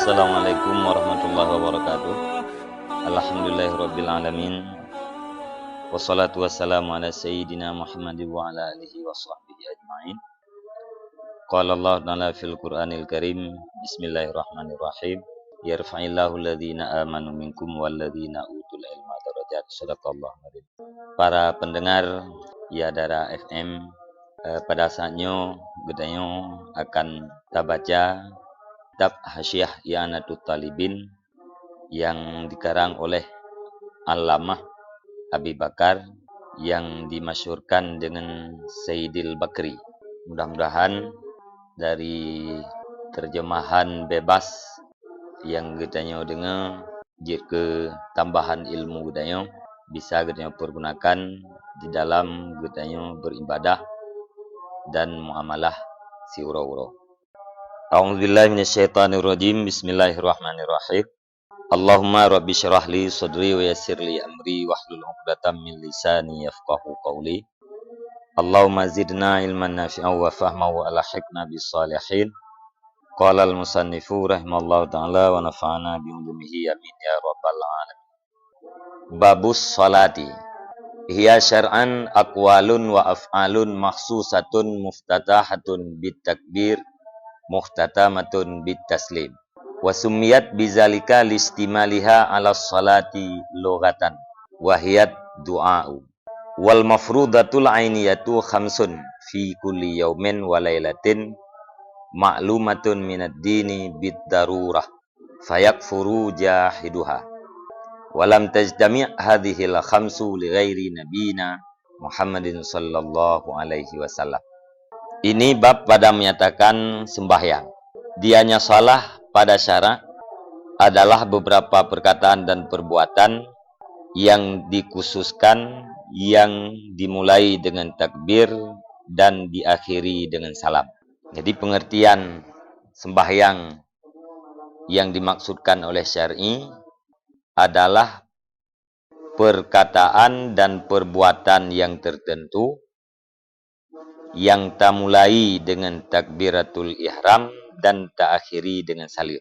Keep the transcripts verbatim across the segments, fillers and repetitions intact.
Assalamualaikum warahmatullahi wabarakatuh. Alhamdulillahirabbil alamin. Wassalatu wassalamu ala sayyidina Muhammadin wa ala alihi wa sahbihi ajmain. Qala Allah Ta'ala fil Qur'anil Karim, Bismillahirrahmanirrahim. Yarfa'illahu alladhina amanu minkum walladhina utul ilma darajat. Sadaqallahul azim. Para pendengar Yadara F M, eh, pada saat nyoe geutanyoe akan tabaca kitab Hasyiah I'anatut Talibin yang dikarang oleh Allamah Abi Bakar yang dimasyhurkan dengan Sayyidil Bakri. Mudah-mudahan dari terjemahan bebas yang geutanyoe deungoe jeuet keu tambahan ilmu geutanyoe, bisa geutanyoe pergunakan di dalam geutanyoe beribadah dan muamalah siuroe-uroe. A'udzubillahi minasyaitonirrajim. Bismillahirrahmanirrahim. Allahumma rabbi syrah li sadri wa yassir li amri wahlul 'uqdatam min lisani yafqahu qawli. Allahumma zidna ilman nafi'an wa fahman wa alhiqna bis salihin. Qala al-musannifu rahimallahu ta'ala wa nafa'ana bi ulumihi, amin ya rabbal alamin. Babus salati. Hiya syar'an aqwalun wa af'alun makhsusatun muftatahatun bit takbir, muhtatamatun bit taslim. Wa summiyat bizalika listimaliha ala salati lughatan, wa hiyad du'a'u. Wal mafrudatul ainiyatu khamsun fi kulli yaumin wa lailatin ma'lumatun minad dini bid darurah, fayakfuru jahiduha. Walam tajtami' hadhil khamsu li ghairi nabina Muhammadin sallallahu alaihi wasallam. Ini bab pada menyatakan sembahyang. Dianya salah pada syarak adalah beberapa perkataan dan perbuatan yang dikhususkan, yang dimulai dengan takbir dan diakhiri dengan salam. Jadi, pengertian sembahyang yang dimaksudkan oleh syar'i adalah perkataan dan perbuatan yang tertentu yang tamulai dengan takbiratul ihram dan taakhiri dengan saleuem.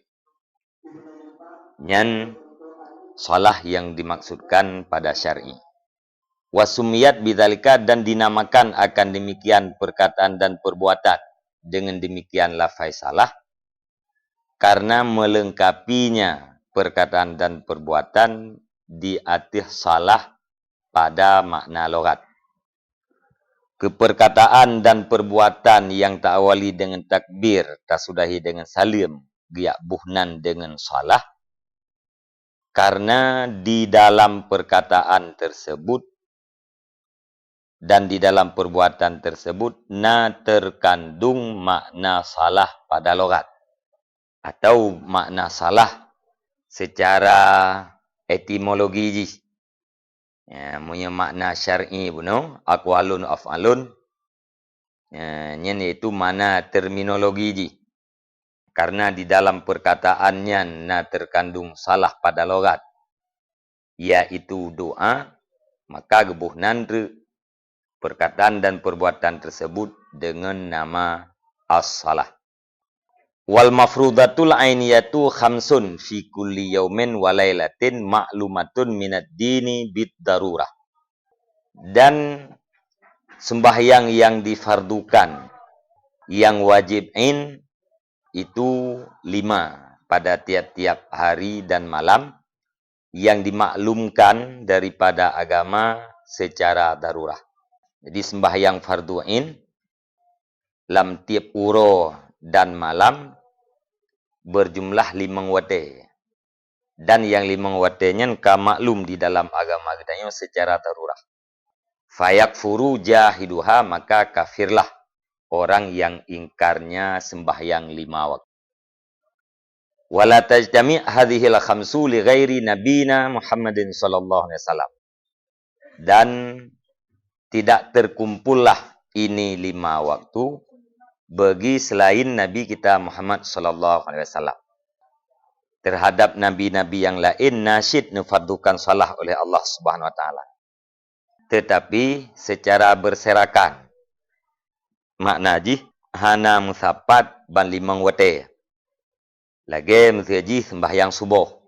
Nyan salah yang dimaksudkan pada syar'i. Wa summiyat bidzalika, dan dinamakan akan demikian perkataan dan perbuatan dengan demikian lafai salah, karena melengkapinya perkataan dan perbuatan di ateueh salah pada makna logat. Keu perkataan dan perbuatan nyang taawali deungon takbir, tasudahi deungon saleuem, geujak boh nan deungon salah, karena di dalam perkataan tersebut dan di dalam perbuatan tersebut na terkandung makna salah pada logat, atau makna salah secara etimologi jih. Ya, meunyoe makna syar'i bunoe, aqwalun af'alun, ya, nyan yaitu makna terminologi jih. Karena di dalam perkataan nyan na terkandung salah pada logat, yaitu doa, maka geuboh nan treuk perkataan dan perbuatan tersebut dengan nama as-salah. Wal mafrudatul ainiyatu khamsun fi kulli yaumin wa lailatin ma'lumatun minad dini bid darurah. Dan sembahyang yang difardukan, yang wajib ain, itu lima pada tiap-tiap hari dan malam yang dimaklumkan daripada agama secara darurah. Jadi, sembahyang fardu ain lam tiep uroe dan malam berjumlah limong watée. Dan nyang limong watée nyan ka maklum di dalam agama geutanyoe secara darurah. Fayakfuru jahiduha, maka kafirlah orang yang ingkarnya sembahyang lima waktu. Wala tajtami' hadhil khamsu li ghairi nabina Muhammadin sallallahu alaihi wasallam. Dan tidak terkumpullah ini lima waktu bagi selain Nabi kita Muhammad sallallahu alaihi wasallam. Terhadap nabi-nabi yang lain na cit neufardukan salah oleh Allah Subhanahu wa Taala, tetapi secara berserakan. Makna jih, hana meusapat ban limong watée. Lagée miseue jih seumbahyang suboh,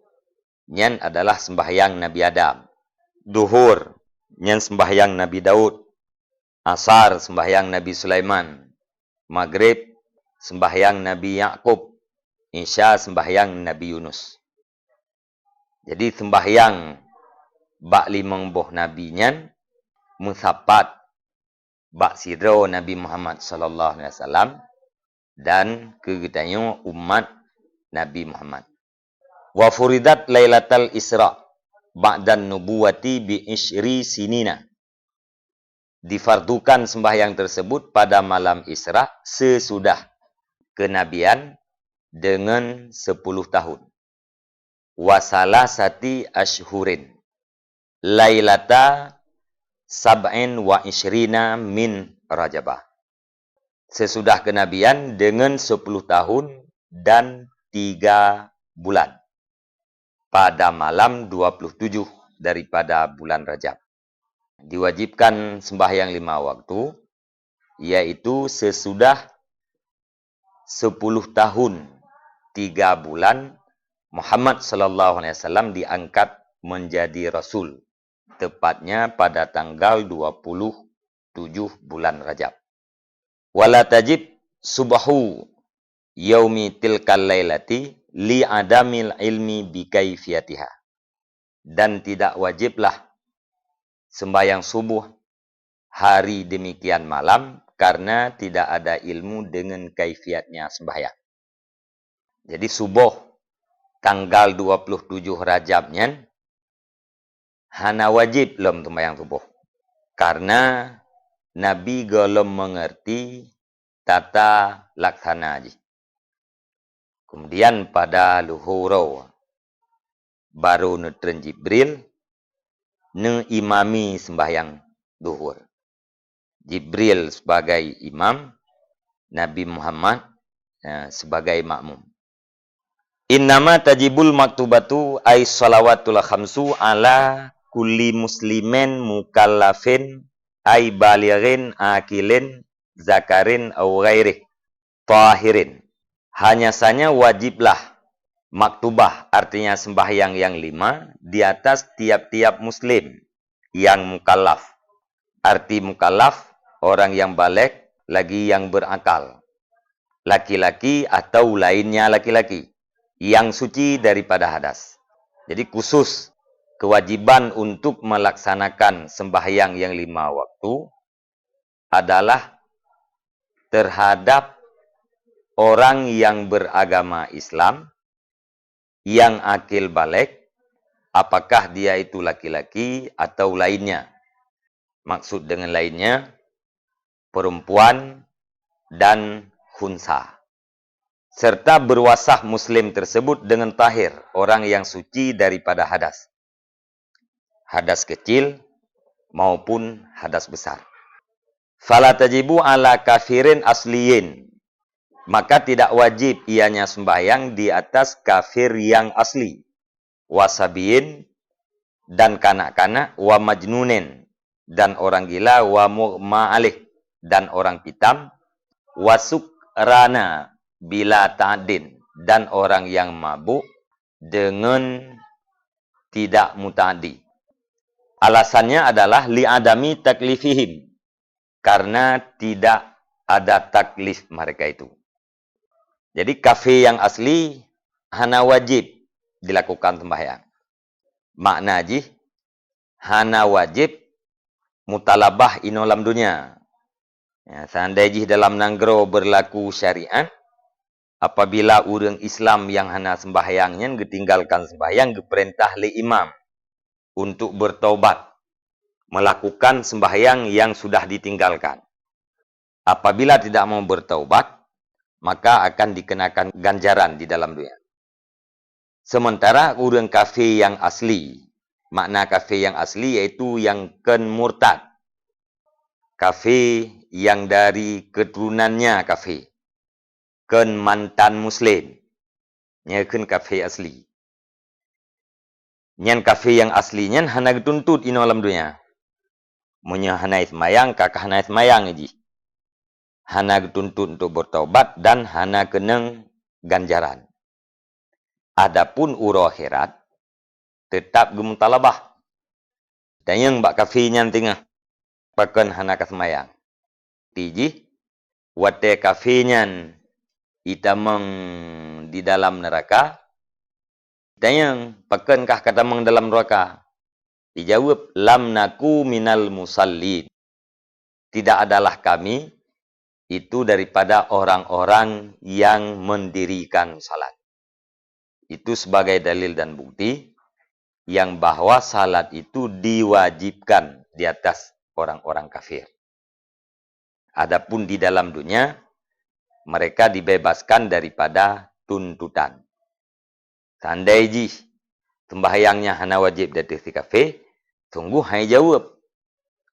nyan adalah seumbahyang Nabi Adam. Duhur, nyan seumbahyang Nabi Daud. Asar, seumbahyang Nabi Sulaiman. Magrib, seumbahyang Nabi Yakub. Isya, seumbahyang Nabi Yunus. Jadi, seumbahyang bak limong boh nabi nyan meusapat bak sidroe Nabi Muhammad sallallahu alaihi wasallam dan keu geutanyoe umat Nabi Muhammad. Wa furidat lailatal Isra ba'dan nubuwati bi isyri sinina. Difardukan sembahyang tersebut pada malam Isra sesudah kenabian dengan sepuluh tahun. Wa salasati asyhurin. Lailata sab'in wa isyrina min Rajabah. Sesudah kenabian dengan sepuluh tahun dan tiga bulan. Pada malam dua puluh tujuh daripada bulan Rajab. Diwajibkan sembahyang lima waktu, yaitu sesudah sepuluh tahun tiga bulan Muhammad sallallahu alaihi wasallam diangkat menjadi rasul, tepatnya pada tanggal dua puluh tujuh bulan Rajab. Wala tajib subahu yaumi tilkal lailati li adamil ilmi bi kaifiyatiha. Dan tidak wajiblah sembahyang subuh hari demikian malam karena tidak ada ilmu dengan kaifiatnya sembahyang. Jadi, suboh tanggal dua puluh tujuh Rajab nyan hana wajéb lom seumayang suboh, karena Nabi gohlom meungeurti tata laksana jih. Keumudian pada luhur uroe, barô neutreun Jibril neuimami seumbahyang luhur. Jibril sebagai imam, Nabi Muhammad, eh, sebagai makmum. Innama tajibul maktubatu ay shalawatul khamsu ala kulli muslimin mukallafin ay balighin aqilin zakarin aw ghairih tahirin. Hanya saja wajiblah maktubah, artinya sembahyang yang lima, di atas tiap-tiap muslim yang mukallaf. Arti mukallaf, orang yang baligh lagi yang berakal. Laki-laki atau lainnya laki-laki yang suci daripada hadas. Jadi khusus kewajiban untuk melaksanakan sembahyang yang lima waktu adalah terhadap orang yang beragama Islam, yang akil baligh, apakah dia itu laki-laki atau lainnya. Maksud dengan lainnya, perempuan dan khunsa. Serta berwasah muslim tersebut dengan tahir, orang yang suci daripada hadas. Hadas kecil maupun hadas besar. Fala tajibu ala kafirin asliyin. Maka tidak wajib ianya sembahyang di atas kafir yang asli. Wa sabiyin, dan kanak-kanak, wa majnunin, dan orang gila, wa mughma alaih, dan orang pitam, wa sukrana bila ta'din, dan orang yang mabuk dengan tidak muta'addi. Alasannya adalah li adami taklifihim, karena tidak ada taklif mereka itu. Jadi kafir yang asli hana wajib dilakukan sembahyang. Makna jih, hana wajib mutalabah inoe lam dunia. Ya, seandai jih dalam nanggroe berlaku syariat, apabila ureuëng Islam yang hana sembahyang nyan geutinggalkan sembahyang, geupeurintah lé imam untuk bertaubat, melakukan sembahyang yang sudah ditinggalkan. Apabila tidak mau bertaubat, maka akan dikenakan ganjaran di dalam dunia. Sementara ureuëng kafir yang asli, makna kafir yang asli yaitu yang kon murtad. Kafir yang dari keturunannya kafir. Kon mantan muslim. Nyan kon kafir asli. Nyan kafir yang asli nyan hana geutuntut inoe lam dunia. Meunyoe hana seumayang, ka ka hana seumayang jih. Hana geutuntut untuk bertaubat dan hana keunong ganjaran. Adapun uroe akhirat, teutap geumutalabah. Tanyong bak kafé nyan teungoh, pakon hana ka seumayang. Arti jih, watée kafé nyan itamong di dalam neuraka, tanyong, pakon kah ka tamong dalam neuraka? Ijaweueb, "Lam naku minal musallin." Tidak adalah kami itu daripada orang-orang yang mendirikan salat. Itu sebagai dalil dan bukti yang bahwa salat itu diwajibkan di atas orang-orang kafir. Adapun di dalam dunia, mereka dibebaskan daripada tuntutan. Seandai jih seumbahyang nyan hana wajéb di ateueh si kafé, sunggoh han ijaweueb.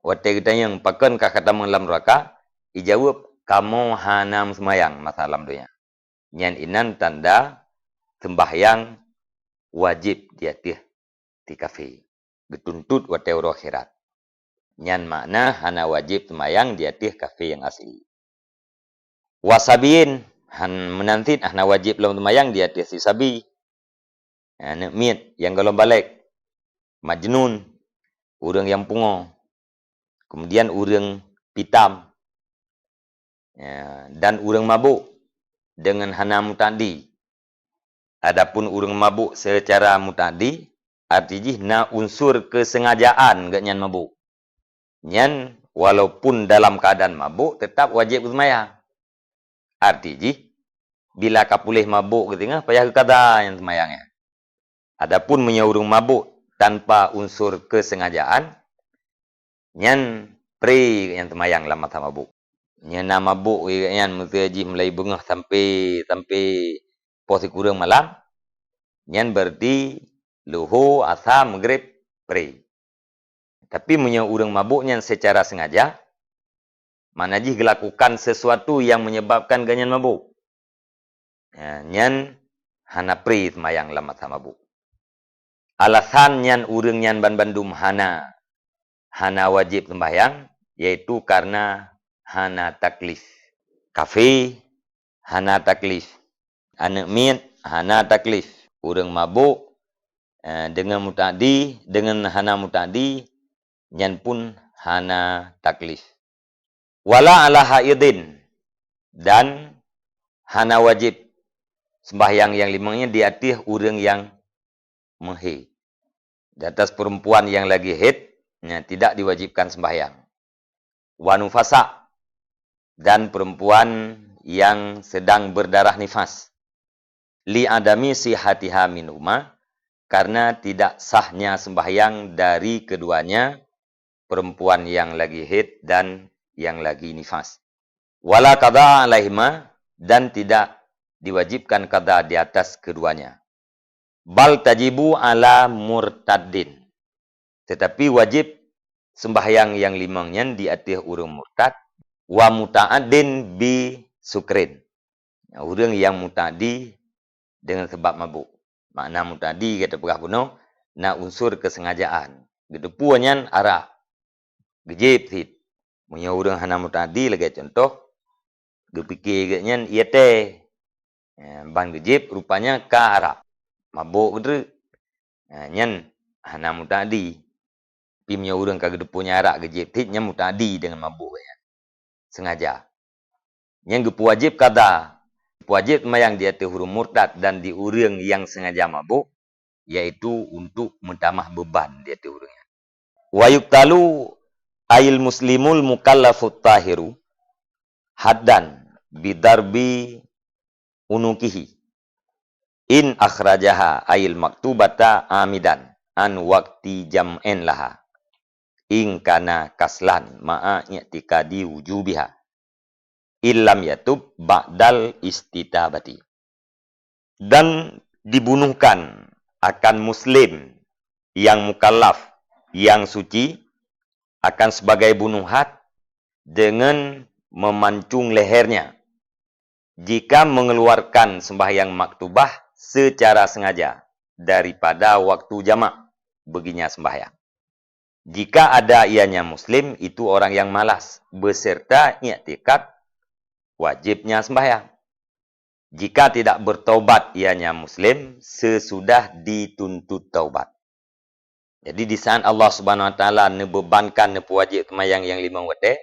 Watée geutanyong, "Pakon kah ka tamong lam neuraka?" Ijaweueb, "Kamoe hana meuseumayang masa lam donya." Nyan inan tanda seumbahyang wajéb di ateueh si kafé, geutuntot watée uroe akhirat. Nyan makna hana wajéb seumayang di ateueh kafé nyang asli. Wasabiyin, han meunan cit hana wajéb lom seumayang di ateueh si sabi. Aneuk miet nyang gohlom balek, majnun, ureuëng nyang pungo, kemudian ureuëng pitam, ya, dan ureuëng mabuk deungon hana muta'addi. Adapun ureuëng mabuk seucara muta'addi, arti jih na unsur keusengajaan geuhnyan mabuk. Nyan walaupun dalam keuadaan mabuk, teutap wajéb geuseumayang. Arti jih, bila ka puléh mabuk geuh teungoh, payah geuqadha nyan seumayang nyan. Adapun meunyoe ureuëng mabuk tanpa unsur keusengajaan, nyan pré nyan seumayang lam masa mabuk. Nyan na mabuk nyan, meuseu jih mulai beungoh sampai, sampai poh sikureueng malam, nyan berarti luho, asa, meugreb, pré. Tapi meunyoe ureuëng mabuk nyan seucara seungaja, makna jih geulakukan sesuatu nyang menyebabkan geuhnyan mabuk, ya, nyan hana pré seumayang lam masa mabuk. Alasan nyan ureuëng nyan banmandum hana, hana wajéb seumbahyang, yaitu karena hana taklif. Kafé hana taklif. Aneuk miet hana taklif. Ureuëng mabuk, eh, deungon muta'addi, deungon hana muta'addi, nyan pun hana taklif. Wala ala haidin, dan hana wajéb seumbahyang nyang limong nyan di ateueh ureuëng nyang meuhé. Di atas perempuan yang lagi haid, nya tidak diwajibkan sembahyang. Wa nufasa, dan perempuan yang sedang berdarah nifas. Li adami sihatiha minhuma, karena tidak sahnya sembahyang dari keduanya, perempuan yang lagi haid dan yang lagi nifas. Wala qada alaihima, dan tidak diwajibkan qada di atas keduanya. Bal tajibu ala murtaddin. Tetapi wajib sembahyang nyang limong nyan di ateueh ureuëng murtad, wa muta'addin bi sukrin. Ureuëng nyang muta'addi deungon sabab mabuk. Makna muta'addi gata peugah bunoe, na unsur keusengajaan. Geuteupeue nyan arak, geujieb cit. Meunyoe ureuëng hana muta'addi, lagée contoh, geupike geuhnyan ié tée, eh, ban geujieb rupanya ka arak, mabuk geutreuk. Eh, nyan hana muta'addi. Tapi meunyoe ureuëng ka geuteupeue nyan arak geujieb cit, nyan muta'addi deungon mabuk geuhnyan. Sengaja. Nyan geupeuwajéb qada, geupeuwajéb seumayang di ateueh ureuëng murtad dan di ureuëng nyang sengaja mabuk, yaitu untuk meutamah beuban di ateueh ureuëng nyan. Wa yuqtalu ayil muslimul mukallafut tahiru haddan bidarbi unukihi in akhrajaha ayil maktubata amidan an wakti jam'in laha, in kana kaslan ma'a i'tikadi wujubiha, illam yatub ba'dal istitabati. Dan dibunuhkan akan muslim yang mukallaf, yang suci, akan sebagai bunuh had dengan memancung lehernya, jika mengeluarkan sembahyang maktubah secara sengaja daripada waktu jamak baginya sembahyang. Jika ada ianya muslim, itu orang yang malas, beserta iktikad wajibnya sembahyang. jika tidak bertaubat ianya muslim sesudah dituntut taubat. Jadi, di saat Allah Subhanahu Wa Taala neubebankan, neupeuwajéb seumayang nyang limong watée,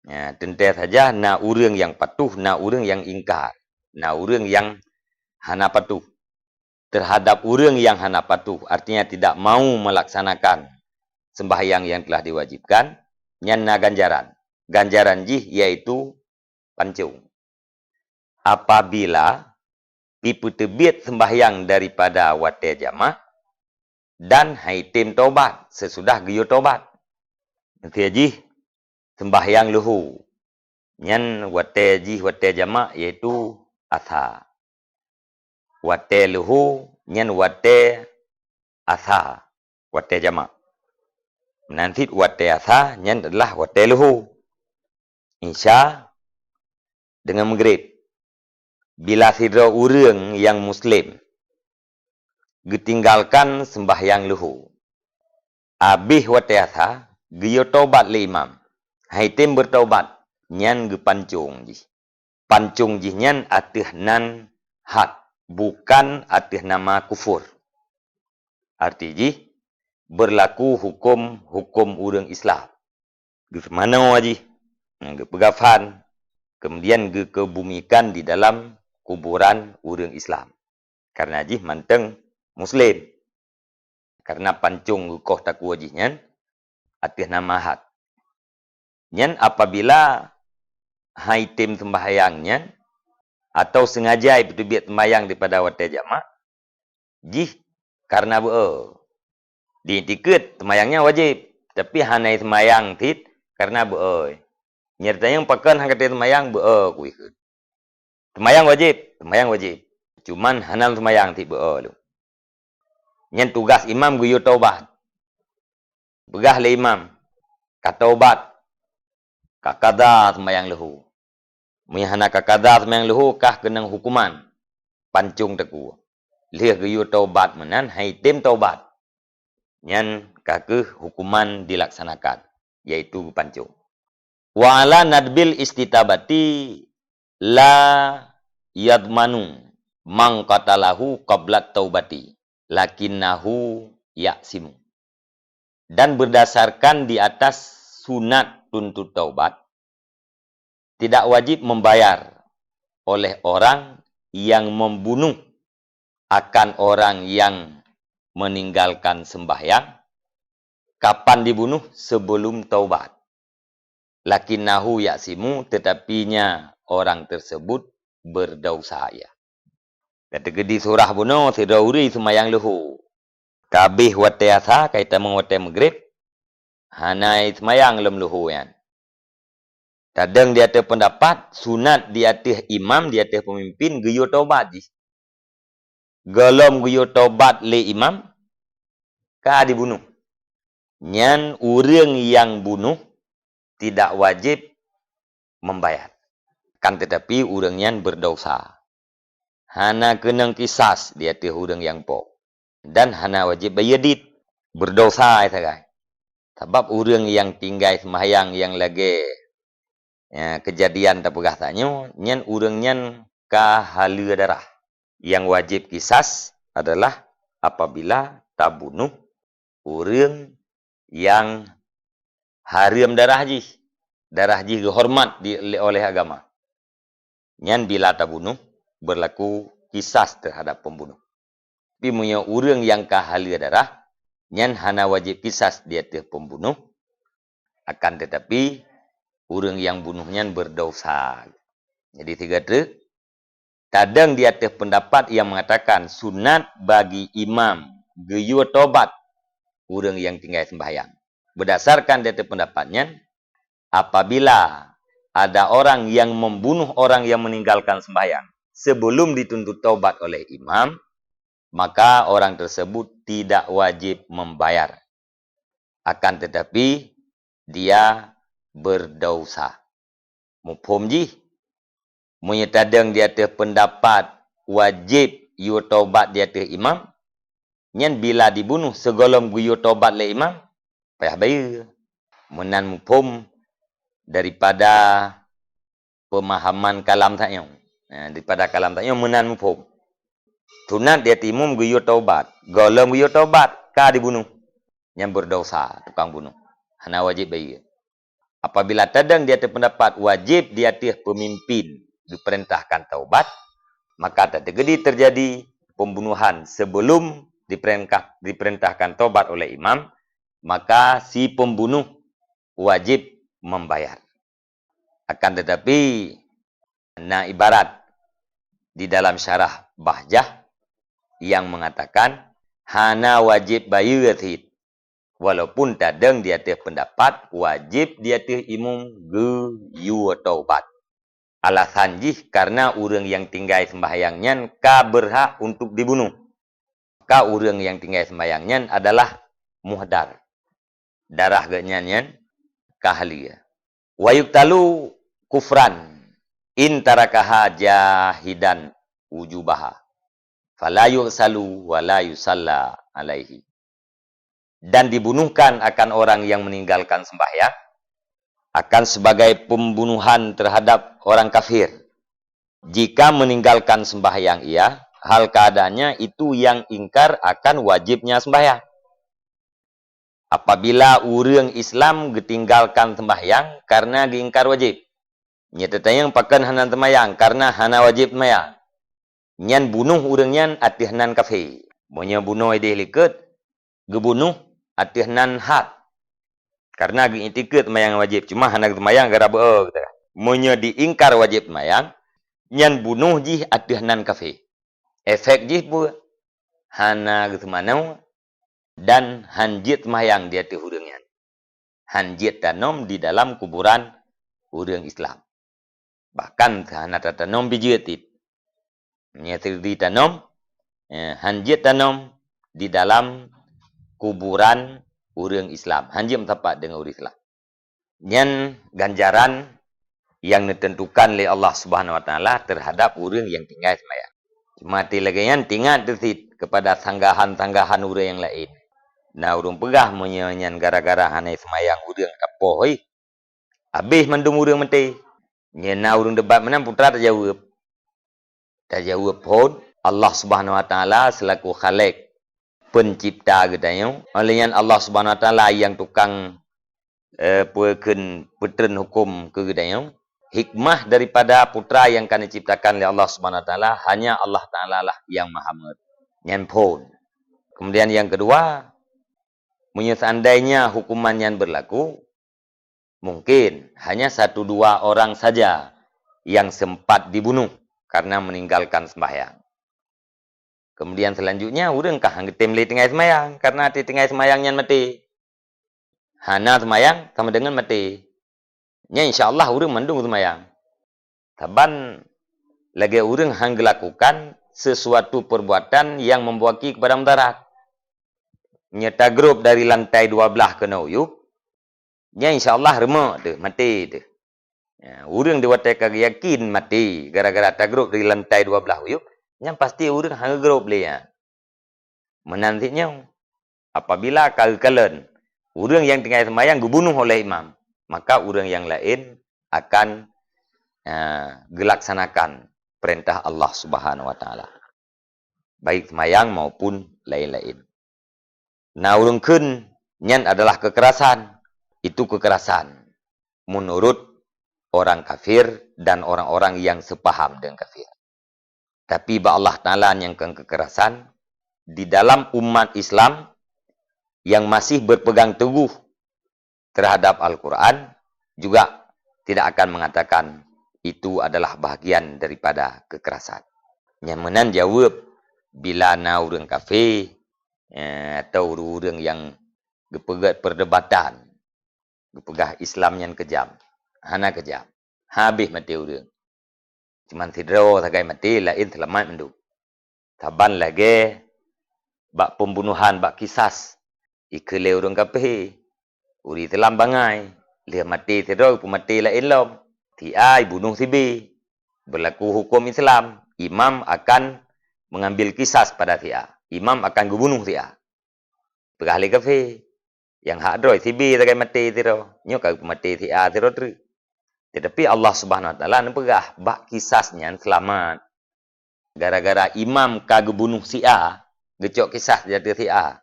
ya, teuntée saja na ureuëng nyang patuh, na ureuëng nyang ingkar, na ureuëng nyang hana patuh. Terhadap ureuëng nyang hana patuh, artinya tidak mau melaksanakan sembahyang yang telah diwajibkan, nyan na ganjaran. Ganjaran jih yaitu pancong. Apabila jipeuteubiet sembahyang daripada watée jamak dan han item taubat sesudah geuyue taubat, miseue jih sembahyang leuhô, nyan watée jih watée jamak, yaitu asa. Watée leuhô nyan watée asa, watée jamak. Meunan cit watée asa nyan adalah watée leuhô, Isya deungon Maghrib. Bila sidroe ureuëng nyang muslim geutinggalkan sembahyang leuhô, abéh watée asa geuyue taubat lé imam, han item beutaubat, nyan geupancong jih. Pancong jih nyan ateueh nan had, bukan ateueh nama kufur. Arti jih, berlaku hukum-hukum ureuëng Islam. Geuseumanoe jih, geupeugafan, kemudian geukeubumikan di dalam kuburan ureuëng Islam. Karena jih mantong muslim. Karena pancong geukoh takue jih nyan ateueh nama had. Nyan apabila han item sembahyang nyan, atau sengaja ipeuteubiet sembahyang daripada watée jamak, jih karena beu-e. Di iktikeut sembahyang nyan wajéb, tapi hana iseumbahyang cit karena beu-e. Nyan tanyong pakon han katem sembahyang, beu-e keu ikeue. Sembahyang wajéb, sembahyang wajéb. Cuman hana seumbahyang cit beu-e lom. Nyan tugaih imam geuyue taubat. Peugah lé imam, ka taubat, ka kada sembahyang leuhô. Meunyo hana ka kada sembahyang leuhô, kah keunong hukuman pancong takue. Lheueh geuyue taubat meunan han item taubat, nyan ka kheueh hukuman dilaksanakan, yaitu geupancong. Wa ala nadbil istitabati la yadmanu man qatalahu qablat taubati, lakinnahu ya'simu. Dan berdasarkan di atas sunat tuntut taubat, tidak wajib membayar oleh orang yang membunuh akan orang yang meninggalkan sembahyang, kapan dibunuh? Sebelum taubat. Lakinnahu ya'simu, tetapinya orang tersebut berdosa ia. Ka teukeudi surah bunoe sidroe ureuëng seumayang leuhô. Ka abéh watée asa, ka itamong watée Maghrib, hana seumayang lom leuhô nyan. Tadong di ateueh peundapat, sunat di ateueh imam, di ateueh peumimpin geuyue taubat jih. Gohlom geuyue taubat lé imam, ka dibunoh. Nyan ureuëng nyang bunoh tidak wajéb membayar. Kan tetapi ureuëng nyan berdosa. Hana keunong kisas di ateueh ureuëng nyang po. Dan hana wajéb bayeue dit. Berdosa sagai. Sabab ureuëng nyang tinggai seumayang nyang lagée, ya, keujadian tapeugah tanyoe, nyan ureuëng nyan ka haleue darah. Nyang wajéb kisas adalah apabila tabunoh ureuëng nyang hareuem darah jih, darah jih geuhoreumat di, oleh agama. Nyan bila tabunoh, berlaku kisas terhadap pembunuh. Tapi meunyoe ureuëng nyang ka haleue darah, nyan hana wajéb kisas di ateueh pembunuh, akan tetapi ureuëng nyang bunoh nyan berdosa. Jadi, sigoe treuk, tadong di ateueh peundapat nyang mengatakan sunat bagi imam geuyue taubat ureuëng nyang tinggai sembahyang. Berdasarkan di ateueh peundapat nyan, apabila ada orang yang membunuh orang yang meninggalkan sembahyang sebelum dituntut taubat oleh imam, maka orang tersebut tidak wajib membayar. Akan tetapi, dia berdosa. Muphom jih? Meunyoe tadong di ateueh peundapat wajéb yue taubat di ateueh imam, nyan bila dibunoh sigohlom geuyue taubat lé imam, payah bayeue. Meunan muphom daripada peumahaman kalam tanyoe. Nah, daripada kalam tanyoe meunan muphom. Sunat di ateueh imum geuyue taubat. Gohlom geuyue taubat, ka dibunoh. Nyan berdosa tukang bunoh. Hana wajéb bayeue. Apabila tadong di ateueh pendapat wajéb di ateueh peumimpin diperintahkan taubat, maka tateukeudi terjadi pembunuhan sebelum diperintah-, diperintahkan taubat oleh imam, maka si pembunuh wajéb membayar. Akan tetapi, na ibarat di dalam syarah Bahjah yang mengatakan, hana wajéb bayeue cit. Walaupun tadong di ateueh pendapat wajéb di ateueh imum geuyue taubat. Alasan jih karena ureuëng nyang tinggai sembahyang nyan ka berhak untuk dibunoh. Ka ureuëng nyang tinggai sembahyang nyan adalah muhdar. Darah geuhnyan nyan ka halia. Wa yuqtalu kufran in tarakaha jahidan wujubaha. Fala yughsalu wa la yusalla alaihi. Dan dibunuhkan akan orang yang meninggalkan sembahyang, akan sebagai pembunuhan terhadap orang kafir. Jika meninggalkan sembahyang ia, hal keadaannya itu yang ingkar akan wajibnya sembahyang. Apabila ureuëng Islam geutinggalkan sembahyang karena geuingkar wajéb, nyan tatanyong pakon hana seumayang, karena hana wajéb seumayang. Nyan bunoh ureuëng nyan ateueh nan kafé. Meunyoe bunoe ideh likot, geubunoh ateueh nan hat. Karena geuiktikeuet seumayang wajéb, cuma hana geuseumayang gara beu geutanyoe. Meunyoe diingkar wajéb seumayang, nyan bunoh jih ateueh nan kafé. Efek jih peue? Hana geuseumanoe dan han jeuet seumayang di ateueh ureuëng nyan. Han jeuet tanom di dalam kuburan ureuëng Islam. Bahkan hana tatanom bijeuet cit. Meunyoe teudi tanom, eh, han jeuet tanom di dalam kuburan ureuëng Islam. Han jeuet meusapat deungon ureuëng Islam. Nyan ganjaran nyang neuteuntukan lé Allah Subhanahu Wa Taala terhadap ureuëng nyang tinggai seumayang. Cuma lagée nyan, tingat teuh cit kepada sanggahan-sanggahan ureuëng nyang laén. Na ureuëng peugah meunyoe nyan gara-gara hana seumayang ureuëng tapoh, hei, habéh mandum ureuëng maté. Nyan na ureuëng debat meunan, putra tajaweueb. Tajaweueb phon, Allah Subhanahu Wa Taala selaku Khalik, pencipta geutanyoe. Oleh nyan Allah Subhanahu Wa Taala nyang tukang, eh, peue kheun peutreun huköm keu geutanyoe. Hikmah daripada putra nyang ka neuciptakan lé Allah Subhanahu Wa Taala, hanya Allah Taala lah nyang maha meuet. Nyan phon. Kemudian yang kedua, meunyoe seandainya hukuman nyan berlaku, mungkin hanya satu dua orang saja yang sempat dibunuh karena meninggalkan sembahyang. Kemudian selanjutnya, ureuëng ka han geutem lé tinggai seumayang, karena tinggai seumayang nyan maté. Hana seumayang sama dengan maté. Nyan insya Allah ureuëng mandum seumayang. Saban lagée ureuëng han geulakukan sesuatu perbuatan yang membawa ki kepada mudarat. Nyoe tagrôb dari lantai dua belah keunoe u yueb, nyan insya Allah reumok teuh, maté teuh. Ya, ureuëng di watée ka geuyakin maté gara-gara tagrôb dari lantai dua belah u yueb, nyan pasti ureuëng han geugrôb lé nyan. Meunan cit nyoe, apabila ka geukalon ureuëng nyang tinggai seumayang geubunoh oleh imam, maka ureuëng nyang laén akan, eh, geulaksanakan peurintah Allah Subhanahu Wa Taala, baik seumayang maupun laén-laén. Na ureuëng kheun nyan adalah keukerasan. Itu keukerasan meunurot orang kafir dan orang-orang nyang seupaham deungon kafir. Tapi bak Allah Taala nyang kon keukerasan, di dalam umat Islam nyang masih berpegang teguh terhadap Al-Quran juga tidak akan mengatakan itu adalah bahagian daripada kekerasan. Nyang meunan jaweueb bila na ureuëng kafé, eh, atau ureuëng-ureuëng nyang geupeugét perdebatan, geupeugah Islam nyan keujam. Hana keujam. Habéh maté ureuëng. Cuman sidroe sagai maté, laén seulamat mandum. Saban lagée bak pembunuhan, bak kisas, ikheun lé ureuëng kafé. Ureuëng Islam bangai, lheueh maté sidroe, peumaté laén lom. Si A ibunoh si B. Berlaku huköm Islam, imam akan mengambil kisas pada si A. Imam akan geubunoh si A. Peugah lé kafé, nyang hak droe si B sagai maté sidroe, nyoe ka peumaté si A sidroe treuk. Tetapi Allah Subhanahu Wa Taala neupeugah bak kisas nyan seulamat. Gara-gara imam ka geubunoh si A, geucok kisas di ateueh si A.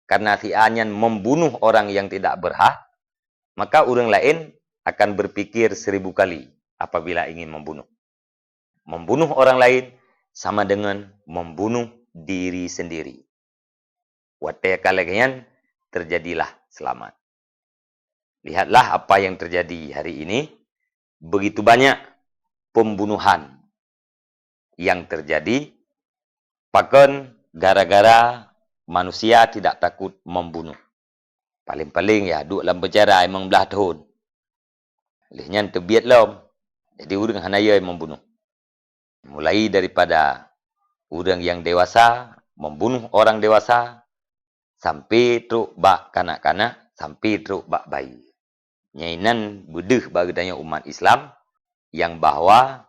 Karena si A nyan membunuh orang yang tidak berhak, maka ureuëng laén akan berpikir seribu kali apabila ingin membunuh. Membunuh orang lain sama dengan membunuh diri sendiri. Watée ka lagée nyan, terjadilah seulamat. Lihatlah apa yang terjadi hari ini. Begitu banyak pembunuhan yang terjadi, pakon gara-gara manusia tidak takut membunuh. Paling-paling ya, duek lam penjara limong blaih thon. Lheueh nyan teubiet lom. Jadi ureuëng hana yö membunuh. Mulai daripada ureuëng yang dewasa membunuh orang dewasa, sampai trok bak kanak-kanak, sampai trok bak bayi. Nyan inan beudeuh bagi tanyoe umat Islam yang bahwa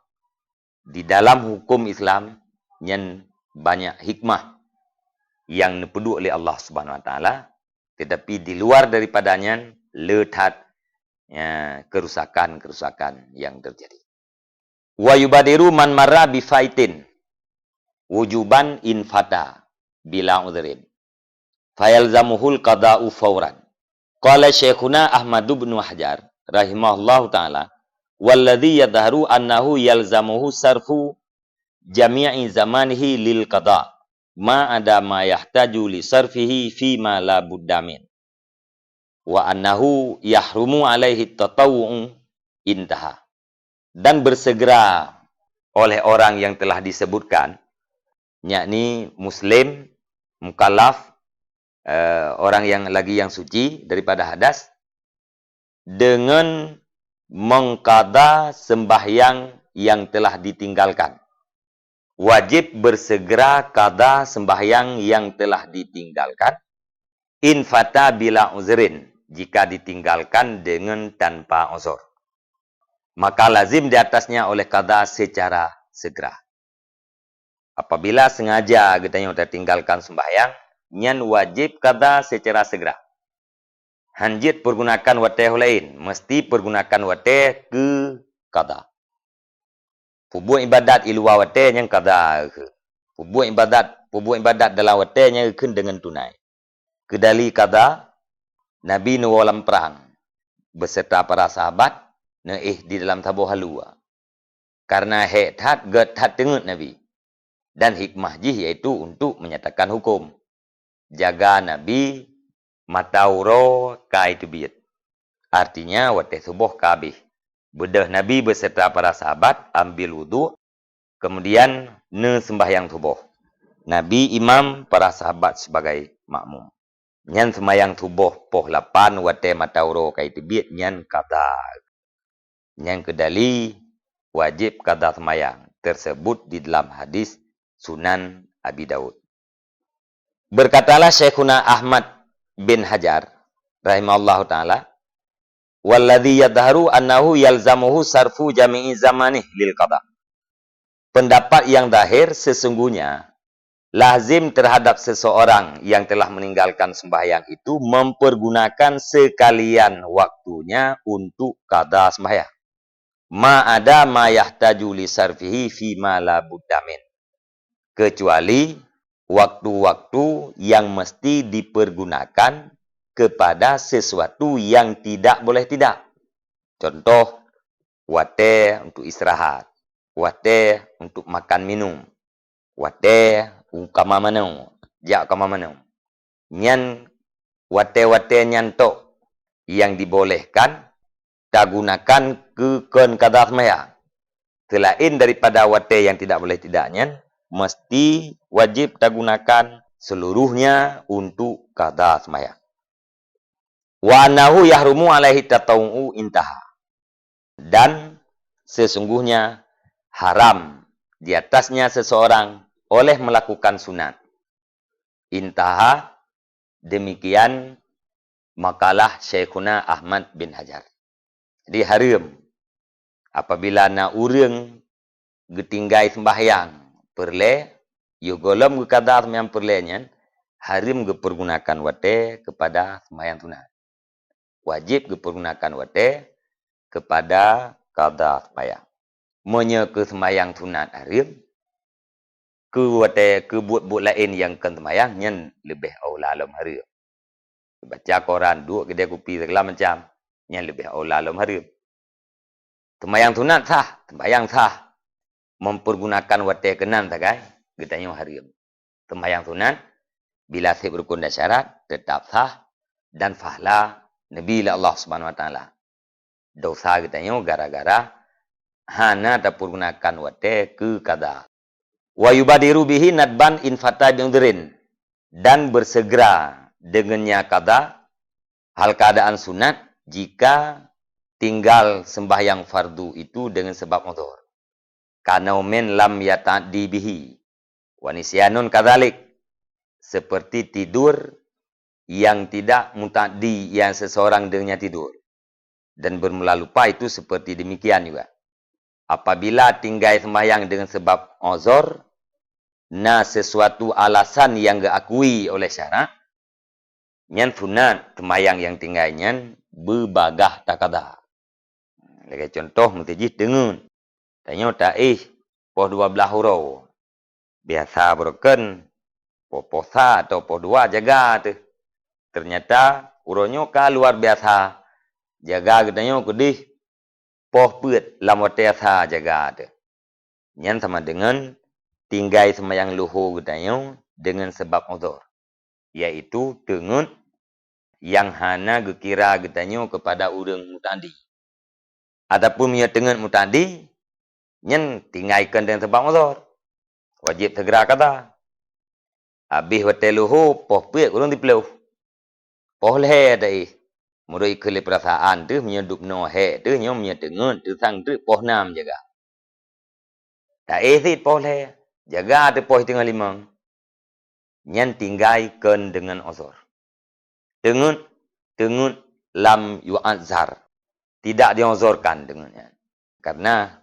di dalam hukum Islam nyan banyak hikmah yang neupeuduek lé Allah Subhanahu Wa Taala, tetapi di luar daripada nyan le that, ya, kerusakan-kerusakan yang terjadi. Wa yubadiru man marra bi faitin wujuban in fata bila udhrin, fayalzamuhul qada'u fauran. Qala Syaikhuna Ahmad bin Hajar rahimahullahu taala, walladzi yadhharu annahu yalzamuhu sarfu jami'i zamanihi lil qada, ma ada ma yahtaju li sarfihi fi ma la budda min, wa annahu yahrumu alaihi tatawwu'u intaha. Dan bersegera oleh orang yang telah disebutkan, yakni muslim, mukallaf, eh, orang yang lagi yang suci daripada hadas, dengan mengqadha sembahyang yang telah ditinggalkan. Wajib bersegera qadha sembahyang yang telah ditinggalkan, in fata bila uzrin, jika ditinggalkan dengan tanpa uzur. Maka lazim di atasnya oleh qadha secara segera. Apabila sengaja geutanyoe tatinggalkan sembahyang, nyan wajib qadha secara segera. Hanjeuet pergunakan watée laén, mesti pergunakan watée keu qadha. Peubuet ibadat i luwa watée nyan qadha keu. Peubuet ibadat, peubuet ibadat dalam watée nyan keu deungon tunai. Keudali qadha, Nabi neuwoe lam prang beserta para sahabat neuéh di dalam saboh halu. Karena hék that, gét that teungeut Nabi. Dan hikmah jih yaitu untuk menyatakan hukum. Jaga Nabi mata uroe ka iteubiet. Artinya watée suboh ka habéh. Beudôh Nabi beserta para sahabat ambil wudhu, kemudian neuseumbahyang suboh. Nabi imam, para sahabat sebagai makmum. Nyan seumayang suboh poh lapan watée mata uroe ka iteubiet nyan qadha. Nyan keudali wajib qadha seumayang tersebut di dalam hadis Sunan Abi Daud. Berkatalah Syaikhuna Ahmad bin Hajar rahimahullahu taala, walladzi yadhharu annahu yalzamuhu sarfu jami'i zamanih lil qadha. Pendapat yang zahir, sesungguhnya lazim terhadap seseorang yang telah meninggalkan sembahyang itu mempergunakan sekalian waktunya untuk qadha sembahyang. Ma ada ma yahtaju li sarfihi fi ma la budda min. Kecuali waktu-waktu yang mesti dipergunakan kepada sesuatu yang tidak boleh tidak. Contoh, watée untuk istirahat, watée untuk makan minum, watée u kama manoe, jak kama manoe. Nyan watée-watée nyan tok yang dibolehkan tagunakan keu kon qadha seumayang. Seulaén daripada watée yang tidak boleh tidak nyan, mesti wajib tagunakan seluruhnya untuk qadha seumayang. Wa annahu yahrumu alaihi tatawwu'u intaha. Dan sesungguhnya haram di atasnya seseorang oleh melakukan sunat. Intaha, demikian makalah Syaikhuna Ahmad bin Hajar. Jadi hareuem apabila na ureuëng geutinggai seumbahyang peureulée, yoh gohlom geuqadha seumbahyang peureulée nyan, hareuem geupeurgunakan watée keupada seumbahyang sunat. Wajéb geupeurgunakan watée keupada qadha seumayang. Meunyoe keu seumayang sunat hareuem, keu watée keu buet-buet laén nyang kon seumayang nyan leubeh aula lom hareuem. Baca Quran, duek keudè kupi, segala macam, nyan leubeh aula lom hareuem. Seumayang sunat sah, seumayang sah. Mempergunakan watée keunan sagai, geutanyoe hareuem. Seumayang sunat, bila seb rukun dan syarat, teutap sah dan fahla neubi lé Allah Subhanahu Wa Taala. Dosa geutanyoe gara-gara hana tapeurgunakan watée keu qadha. Wa yubadiru bihi nadban in fata bi udhrin, dan bersegera dengannya qadha hal keadaan sunat jika tinggal sembahyang fardu itu dengan sebab uzur. Kanaumin lam yata'addi bihi, wa nisyanun kadzalik, seperti tidur yang tidak muta'addi, yang seseorang dengannya tidur, dan bermula lupa, itu seperti demikian juga. Apabila tinggai sembahyang dengan sebab uzur, na sesuatu alasan yang geukui oleh syarak, nyan sunat seumayang nyang tinggai nyan beubagaih taqadha. Lagée cuntoh meuteujih teungeut. Tanyoe taéh poh dua blaih uroe. Biasa beureuken poh, poh sa atau poh dua jaga teuh. Ternyata uroe nyoe ka luar biasa jaga geutanyoe keudeh poh peuet lam watée sa jaga teuh. Nyan sama deungon tinggai seumayang luho geutanyoe deungon sabab uzur, yaitu teungeut nyang hana geukira geutanyoe keupada ureuëng muta'addi. Ataupun meunyoe teungeut muta'addi, nyan tinggai kon deungon sabab uzur, wajéb segera qadha. Habéh watée luho poh peuet kureueng siplôh. Poh lhée taéh. Meureuit keu lé peurasaan teuh meunyoe dubnoe hék teuh nyoe meunyoe teungeut teusang treuk poh nam jaga. Taéh cit poh lhée, jaga teuh poh teungoh limong. Nyan tinggai kon deungon uzur. Teungeut, teungeut lam yu'adzar. Tidak diuzurkan teungeut nyan. Karena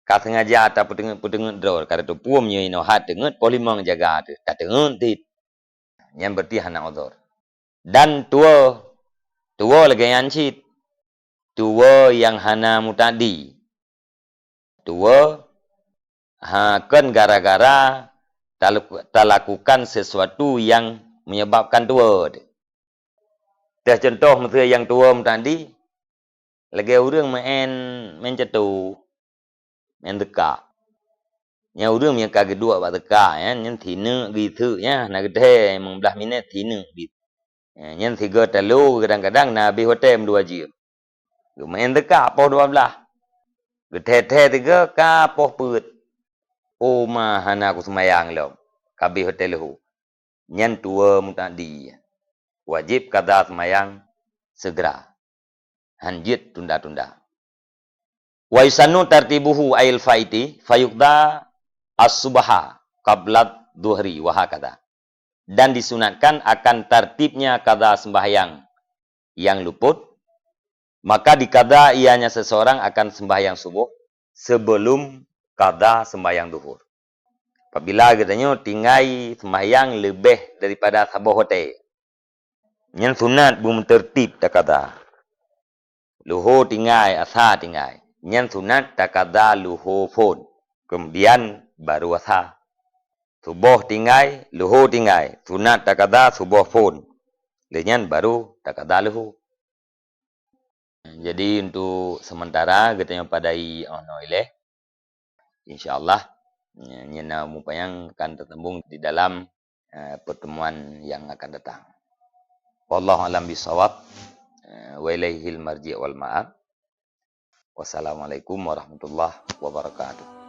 ka sengaja tapeuteungeut-peuteungeut droe, ka teupeue meunyoe inoe hat teungeut poh limong jaga teuh, ka teungeut cit. Nyan berarti hana uzur. Dan tuwoe, tuwoe lagée nyan cit. Tuwoe nyang hana muta'addi. Tuwoe, ha, kon gara-gara talaku-, talakukan sesuatu nyang menyebabkan tuwoe. Teuh cuntoh, meuseu nyang tuwoe muta'addi, lagée ureuëng meu'en, meu'en cato, meu'en teuka. Nyan ureuëng nyang ka geuduek bak teuka nyan, nyan sineuk geuseuk nyan, hana geuthée limong blaih minét sineuk geuseuk. Nyan sigoe talo kadang-kadang na habéh watée meudua jeuem. Geumeu'en teuka poh dua blaih. Geuthée-thée sigoe ka poh peuet. Oh ma, hana kuseumayang lom, ka habéh watée luho. Nyan tuwoe muta'addi. Wajéb qadha seumayang segera. Han jeuet tunda-tunda. Wa yusannu tartibuhu ayil faiti fayuqda as-subha qabla dhuhri wa hakadha. Dan disunatkan akan tartibnya qadha sembahyang yang luput, maka diqadha ianya seseorang akan sembahyang subuh sebelum qadha sembahyang duhur. Apabila geutanyoe tinggai sembahyang leubeh daripada saboh watée, nyan sunat beumeuteurtib taqadha. Luho tinggai, asa tinggai, nyan sunat taqadha luho phon, kemudian baru asa. Suboh tinggai, luho tinggai, sunat taqadha suboh phon, lheueh nyan baru taqadha luho. Jadi, untuk sementara geutanyoe padai 'oh noe ilée. Insya Allah, nyan na mupayang akan teusambong di dalam, eh, pertemuan yang akan datang. Wallahu a'lam bishawab. Eh, wa ilaihil marji' wal ma'ab. Wassalamualaikum warahmatullahi wabarakatuh.